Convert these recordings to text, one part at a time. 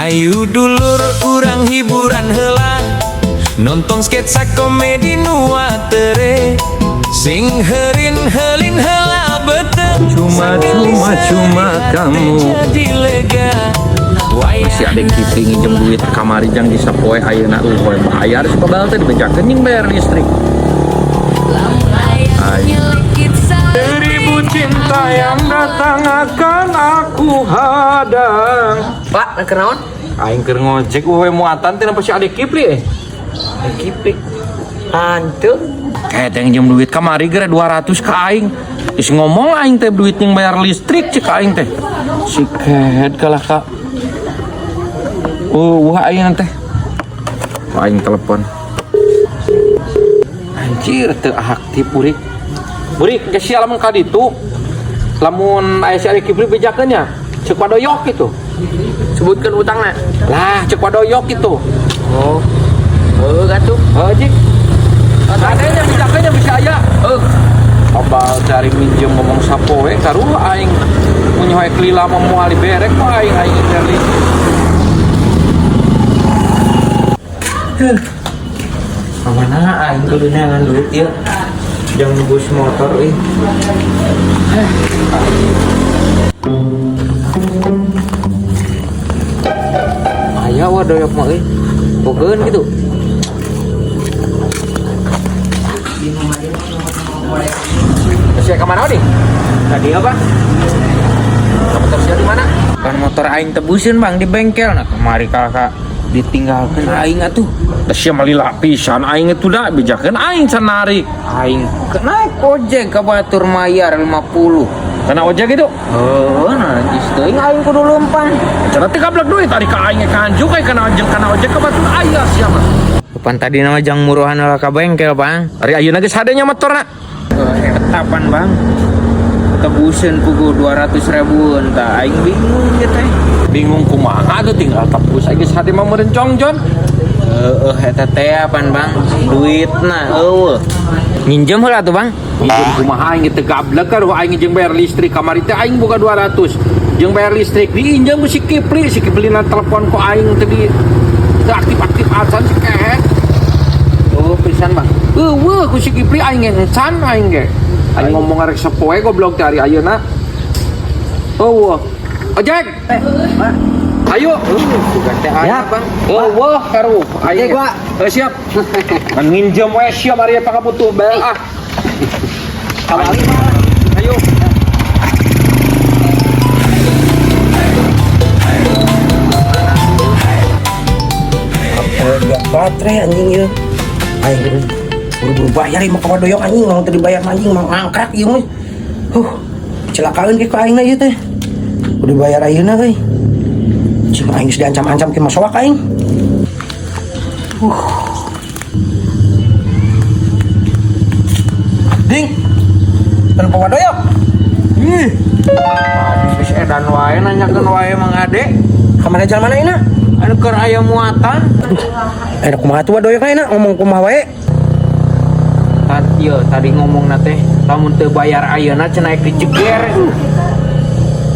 Ayo dulur urang hiburan heula, nonton sketsa komedi nu atere. Sing heurin heulin heula beuteung. Cuma, cuma, cuma kamu. Jadi lega. Masih ada Kipli nginjem duit kamari jang di sapoe ayeuna euy bayar si pabal teh dibejakeun jeung bayar listrik. Ayo. Seribu cinta yang datang akan aku hadang. Pak, keur naon? Aing keur ngojek we muatan teh napa si Ade Kipli eh. Kipli. Hanteu. Kayak teh nginjem duit kamari geura 200 ka aing. Geus ngomong aing teh duit yang bayar listrik cek aing teh. Si kehed kalah ka. Oh, wah aing teh. Aing telepon. Anjir teu aktif burik. Burik geus sia lamun ka ditu. Lamun aya si Ade Kipli bejakeun nya. Ceuk padoyok gitu. Sebutkeun utangna. Lah, ceuk padoyok gitu. Oh. Heuh atuh. Heuh, Jik. Adanya bejakeun bisa aya. Heuh. Abal cari minjem ngomong sapoe karuh aing mun nyoe lila mah moal diberek mah aing aing interli. Kamana aing kudu neangan duit ieu? Jang nebus motor euy. Aya wa doyok mah euy. Bogeun kitu. Sia ka mana nih? Tadi apa? Motor sia di mana? Kan motor aing tebusin Bang di bengkel. Nah kemari kakak ditinggalkan aing atuh. Da sia mah lila pisan aing itu da bejakeun aing can narik. Aing naik ojek ka batur mayar 50. Kana ojek itu? Heuh, nah geus teuing aing kudu leumpang. Cenah teh gablek duit ari ka aing ka anjuk ka kana ojek ka batur aya sia mah. Kapan tadi nama jang muruhan lah ka bengkel, Bang. Ari ayeuna geus hade nya motorna. Ketapan, Bang. Tebusin pugu 200 ribuan tah aing bingung ya teh. Bingung kumaha tuh tinggal tebus aing geus hade mah meureun congjon. Heeh, eta teh apaan, Bang? Duitna eueuh. Minjem heula tuh, Bang. Minjem kumaha aing teu gablek karuh aing jeung bayar listrik kamari teh aing boga 200. Jeung bayar listrik diinjem ku si Kipli, si Kipli na telepon ku aing teh di teu aktif-aktif acan si kehet. Oh, pisan, Bang. Eueuh ku si Kipli aing ge encan aing ge. Aing ngomong arek sapoe goblok teh ari ayeuna. Eueuh. Ojek. Ayo. Sugan teh aya, Bang. Eueuh karuh aing. Ojek, Pak. Heuh siap. Kan nginjem we siap ari eta kabutuh bae ah. Kamari. Ayo. Gak baterai anjing ya. Aing buru-buru bayar ieu mah ka doyok anjing, mau teu dibayar anjing mau ngangkrak ieu mah. Huh, celakaeun ge ka aing ieu teh. Kudu bayar ayeuna euy. Cing aing geus diancam-ancam ke masoak aing. Ding. Kan pawadoyok. Ih. Geus edan wae nanyakeun wae Mang Ade. Ka mana jalan mana ayeuna? Anu keur aya muatan. Enak kumaha tuh wadoyok ayeuna ngomong kumaha wae. Tadi tadi ngomongna teh lamun teu bayar ayeuna cenah ek dijeger.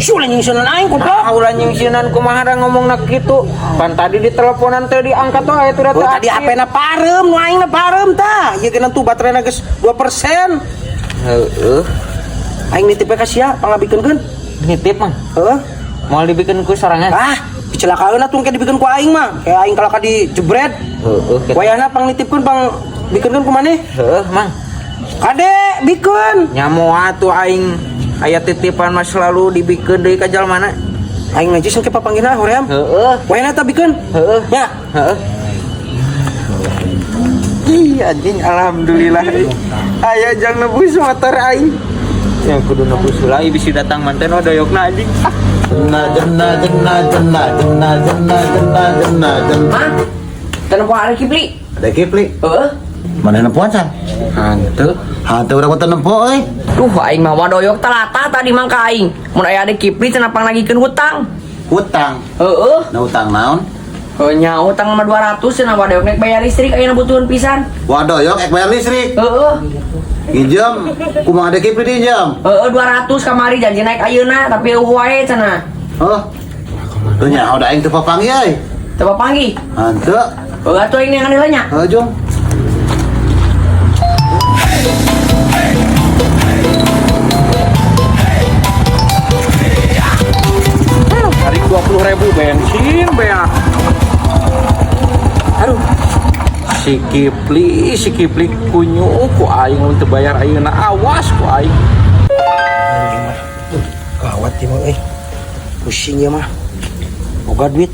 Sulah nyingsieunan aing goblok. Ah, ulah nyingsieunan kumaha da ngomongna kitu. Pan tadi di teleponan teh diangkat wae teh Oh, tadi HP-na pareum, nu aing na pareum tah. Ieu geuna tuh bateraina geus 2%. Heeh. Aing nitip ka sia pangabikeun-keun. Nitip mah. Heeh. Moal dibikeun ku sorangan. Ah, dicelakaeun atuh engke dibikeun ku aing mah. Kayak aing kalaka dijebret. Heeh. Wayahna pang nitipkeun pang bikeunkeun ku maneh. Heeh, Mang. Kade bikeun. Nyamoa atuh aing aya titipan mah selalu dibikeun deui ka jalmana. Aing najis engke papanggihna hoream. Heeh. Wayahna tah bikeun. Heeh. Nya. Heeh. Ih, anjing alhamdulillah. Aya jang nebus motor aing. Yang kudu nebus heula ieu bisi datang manten mah doyokna anjing. Ah. Jena jena jena jena jena jena jena jena jena. Mang, teu nempo ada Kipli. Ada Kipli. Heeh. Mana nempoan san? Hanteu. Hanteu urang teu nempo euy. Duh, aing mah wadoyok telata tadi mangka aing. Mun aya ada Kipli cenah pangnagikeun hutang. Hutang. Heeh. Nah hutang naon? Heuh nya hutang mah 200 cenah wadoyok nek bayar listrik ayeuna butuheun pisan. Wadoyok ek bayar listrik. Heeh. Nginjem, kumaha ada Kipli diinjem? Heeh 200 kamari janji naik ayeuna tapi eueuh wae cenah. Oh. Teu nyaho da aing teu papanggih euy. Teu papanggih. Henteu. Oh, atuh aing neangan heula nya. Heuh, Jung. Hari 20.000 bensin beak. Aduh. Si Kipli kunyu ku aing mun teu bayar ayeuna, awas ku aing. Gawat ieu mah euy. Pusing ieu mah. Boga duit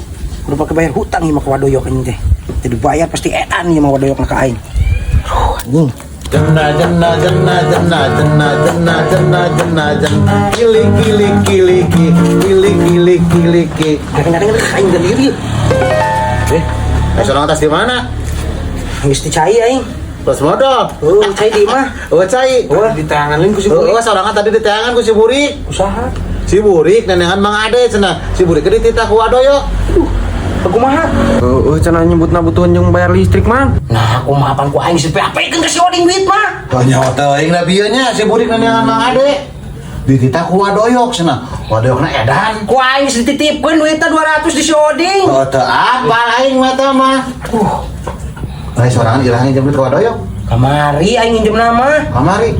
kudu pake bayar hutang ieu mah ka Wadoyok anjing teh. Teu dibayar pasti edan ieu mah Wadoyok na ka aing. Aduh, anjing. Jena jena jena jena jena jena jena jena jena kili kili kili ki kili kili kili ki. Kadang-kadang ka aing geulis ieu. Eh, sorang tas di mana? Geus teu cai aing. Bos modal. Oh, cai di imah. Oh, cai. Oh, Di tangan lain ku si Oh, Burik. sorangan tadi di tangan ku si Burik. Usaha. Si Burik nenehan Mang Ade cenah. Si Burik ke dititah ku Wadoyok. Aduh, kumaha? Heeh, cenah nyebutna butuhan jeung bayar listrik, Mang. Nah, kumaha pan ku aing si PHP-keun ka si Oding duit mah. Tah nyawa teuing da bieu nya si Burik nenehan Mang Ade. Dititah ku Wadoyok cenah. Wadoyokna edan. Ku aing geus dititipkeun duitna 200 di si Oding. Oh, teu apal aing mah teh mah. Aduh, Nah, sorangan ilangnya jam duit ku Wadoyok. Kamari aing nginjem nama. Kamari.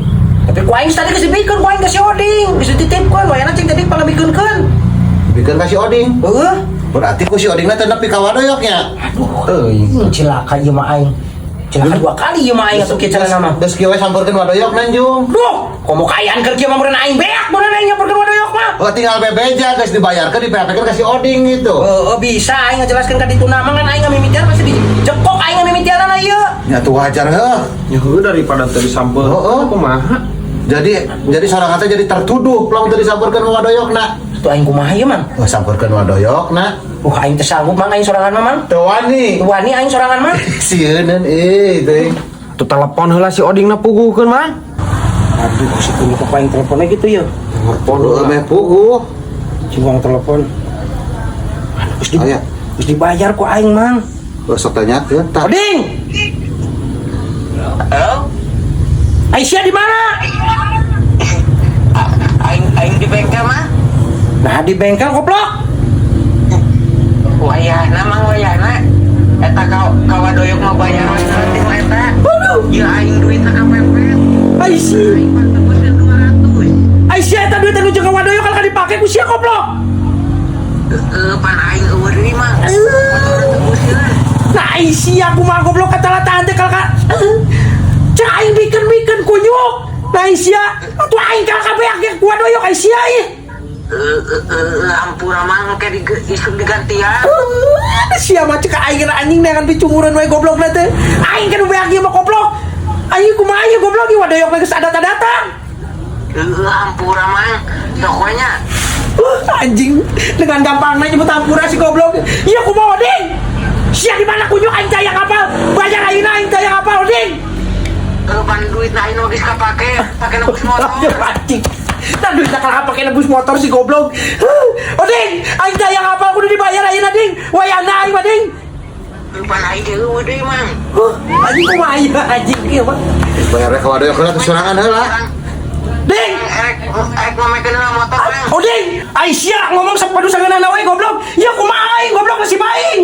Tapi ku aing tadi geus dibikeun ku aing ka si Oding, geus dititipkeun, wayahna cing tadi palebikeun-keun. Bikeun ka si Oding. Heuh. Berarti ku si Odingna teh nepi ka Wadoyoknya. Aduh, euy, cilaka ieu mah aing. Cilaka dua kali ieu mah aing atuh kieu carana mah. Geus kieu we sampeurkeun Wadoyok nanjung. Duh, komo kaayaan keur kieu mah meureun aing beak meureun aing nyamperkeun Wadoyok mah. Oh, tinggal bebeja geus dibayarkeun di PHP-keun ka si Oding gitu. Heeh, bisa aing ngajelaskeun ka dituna mah kan aing ngamimitian pasti dijekok aing ngamimitianan ieu. Nya tuh wajar heuh. Ya heuh daripada teu disampeurkeun Heeh. kumaha. Jadi sorangan teh jadi tertuduh lamun teu disampeurkeun ka Wadoyokna. Tuh aing kumaha ieu, Mang? Oh, sampeurkeun Wadoyokna. Aing teu sanggup, Mang, aing sorangan mah, Mang. Teu wani. Teu wani aing sorangan mah. Sieuneun euy teuing. Tuh telepon heula si Odingna puguhkeun, Mang. Aduh, si kunyuk kok aing teleponnya gitu ya. Telepon Heeh, meh puguh. Cing telepon. Aduh, geus di, Aya. geus dibayar ku aing, Mang. Oh, sok tanyakeun tah. Oding. Halo? Aisyah di mana? Aing aing di bengkel mah. Nah, di bengkel koplok. Wayahna, Mang, wayahna. Eta ka Wadoyok mah bayar nanti mah eta. Aduh, Ya aing duitna kapepet. Aisyah. Aing pan tebuskeun 200. Aisyah eta duit anu jeung ka Wadoyok kalau dipake ku sia koplok. Heeh, pan aing euweuh deui, Mang. Motorna tebuskeun. Nah, Aisyah kumaha goblok katalatan teh kalau ka Cek aing bikeun-bikeun kunyuk. Nah, Aisyah, atuh aing kalau kabeak ge ku Wadoyok Aisyah ih. Heeh, ampura, Mang, ke di isuk digantian. Sia mah cek aing anjing neangan picunguran we goblok na teh. Aing kan beak ieu mah goblok. Aing kumaha ieu goblok ieu Wadoyok geus adat-adatan. Heeh, ampura, Mang. Pokoknya Anjing dengan gampangnya nyebut ampura si goblok. Iya kumaha, Ding? Sia di mana kunyuk aing teh yang apal? Bayar ayeuna aing teh yang apal, Ding. Pan duitna aing geus kapake, pake nebus motor. Anjing. Nah duitna kalah pake nebus motor si goblok. Oh Ding, aing teh yang apal kudu dibayar ayeuna, Ding. Wayahna aing mah, Ding. Pan aing ge euweuh deui, Mang. Anjing kumaha ieu anjing ieu mah. Bayar we ka Wadoyok heula kesorangan heula. Ding. Erek erek ngomekeun heula motor, Mang. Oh Ding, Aisyah ngomong sapadu sangeunana we goblok. Ya kumaha aing goblok nasib aing.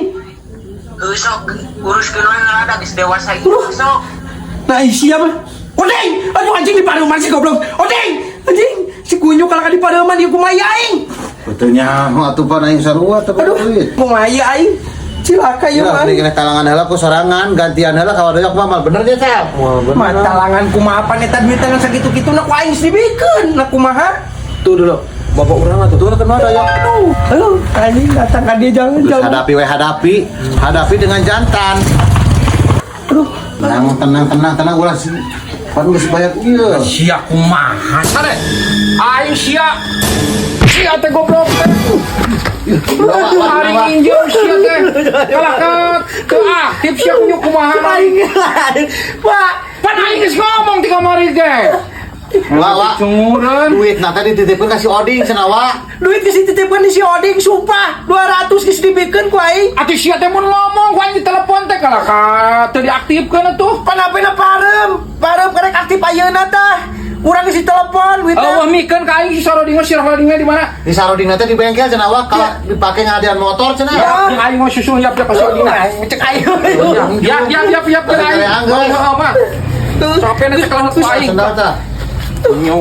Heuh, sok uruskeun we heula da geus dewasa ieu sok. Nah Aisyah mah. Oh Ding, aduh anjing di pareuman si goblok. Oh Ding, anjing si kunyuk kalau di pareuman ieu kumaha aing. Betulnya atuh pan aing sarua teh Aduh, duit. kumaha aing. Cilaka ieu Ya, mah. ini kena talangan heula ku sorangan, gantian heula ka Wadoyok mah mal bener nya teh. Matalangan kumaha pan eta duit tangan sakitu-kitu na ku aing geus dibikeun. Na kumaha? Tuh dulu. Bapak urang atuh. Tuh kan Wadoyok. Aduh, aduh, anjing datang ka dia jangan Terus jangan. hadapi we hadapi, hadapi dengan jantan. Aduh, Tenang, tenang, tenang, tenang ulah sih. Pan geus bayar ieu. Sia kumaha sare? Aing sia. Sia teh goblok teh. Ari nginjem sia teh. Kalah ka teu aktif sia kunyuk kumaha. aing Pak, Pan aing geus ngomong ti kamari ge. Wa, wa. Cungureun. Duit nah tadi dititipkeun ka si Oding cenah wa. Duit geus dititipkeun di si Oding sumpah 200 geus dibikeun ku aing. Atuh sia teh mun ngomong ku aing di telepon teh kalah ka teu diaktifkeun atuh. Pan HP-na parem, parem karek aktif ayeuna tah. Urang geus ditelepon duitna. Eueuh. Panggihkeun ka aing si Saroding mah, si Sarodingna di mana? Di Saroding teh di bengkel cenah wah kalau dipake ngadian motor cenah. Ya, jeung aing mah susul yap yap ka Sarodingna. Cek aing. Yap yap yap yap jeung aing. Heeh mah. Sampai nanti kalau ku aing. Sendal tah.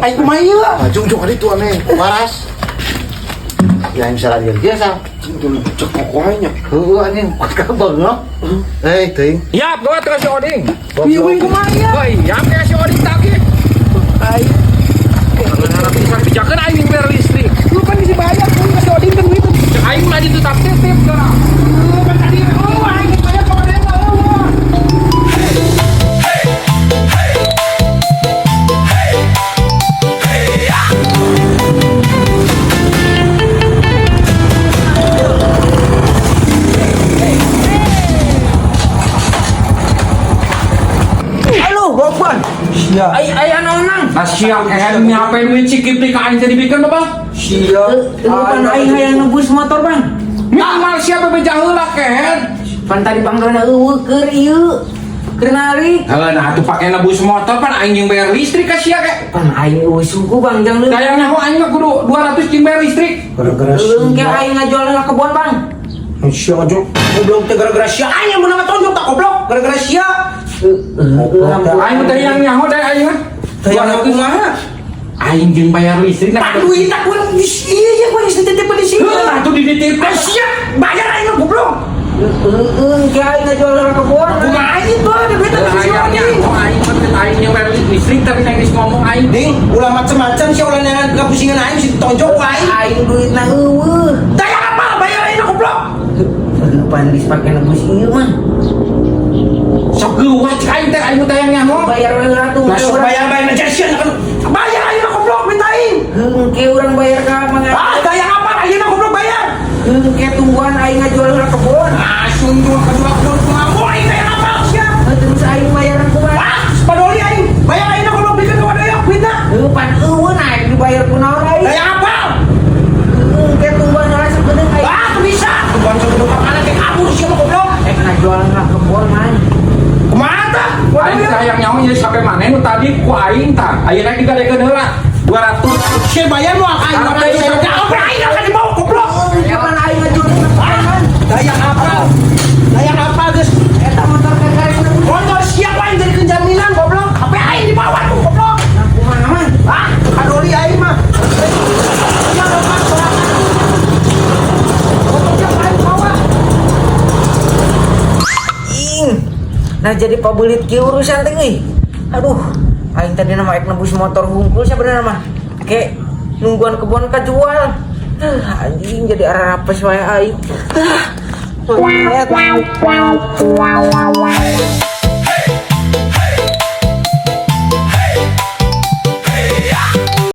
Aing kumaha ieu? Maju jung kali tuh aneh waras. Ya aing salah dia biasa. Cek pokoknya. Heueuh anjing kabel. Eh teuing. Yap, gua terus si Oding. Ieu kumaha ieu? Woi, yap ka si Oding tagih. Aing Harap bisa bijakeun aing bayar listrik. lu kan bisa bayar kuy ka si Odin kan duit. Cek aing mah tetap titip geura. Lu kan tadi oh aing bayar ka Odin oh. Aduh, bokon. Sia. Ai ai anu nang. Nah siap eh nyapain duit si Kipli ka aing teh dibikeun Bapak. Sia. Pan aing hayang nebus motor, Bang. Minimal siapa beja heula ken. Pan tadi Bang Dona eueuh keur ieu. Keur narik. Heuh nah atuh pake nebus motor pan aing jeung bayar listrik ka sia ke. Pan aing eueuh suku Bang jang leuh. Dayang nyaho aing mah kudu 200 jeung bayar listrik. Gara-gara Leuh ke sia. aing ngajual ka kebon, Bang. Sia aja goblok teh gara-gara sia aing yang menang tonjok tak goblok gara-gara sia. Aing mah teh yang nyaho da aing mah. Teh yang kumaha? Aing jeung bayar listrik nah. Tak duit tak pun iya iya gua geus dititip di sini. Heuh atuh dititip. Sia bayar aing mah goblok. Heueuh ke aing ngajual ka kebon. Kumaha itu ada duit Heuh di sini. hayang nyaho aing mah teh aing jeung bayar listrik tapi naik geus ngomong aing. Ding, ulah macem-macem sia ulah neangan kapusingan aing si tonjok ku aing. Aing duitna eueuh. Dayang apa? Bayar aing goblok. Heueuh pan geus pake nebus ieu mah. Sok geuwat cek aing teh aing mah teh yang nyaho. Bayar heula tuh. Masuk bayar bayar aja sia kan. Bayar aing mah goblok minta aing. Heuh ke urang bayar ka Mang. Ah, dayang apa? Aing mah goblok bayar. Heuh ke tungguan aing ngajual ka kebon. Ah, sungguh kedua kebon kumaha aing dayang apa sia? Heuh terus aing bayar kumaha? Ah, padoli aing. Bayar aing mah goblok bikeun ka wadoyok duitna. Heuh pan eueuh naik dibayar ku naon aing. Dayang apa? Heuh ke tungguan heula sakedeung aing. Ah, tuh bisa. Tungguan sebelum makanan kayak kabur sia mah goblok. Eh ngajual ka kebon man. Kumaha tah? Aing teh hayang nyaho ieu sampe maneh nu tadi ku aing tah. Ayeuna digadekeun heula 200. Sia bayar moal aing Karena mah teh- sia apa aing akan dibawa goblok. Heuh ke pan aing ngajual ka kebon man. Dayang apa? Dayang apa geus? Eta motor kakarek nebus. Motor siapa aing jadi jaminan goblok? HP aing dibawa tuh goblok. Nah kumaha man? Ah, kadoli aing mah. Ya lepas sorangan. Motor siapa aing bawa? Ing. Nah jadi pabelit kieu urusan teh euy. Aduh, aing tadi nama aing nebus motor hungkul sabenerna mah. Ke nungguan kebon kajual. Anjing jadi ararapes wae aing. Ah, monyet.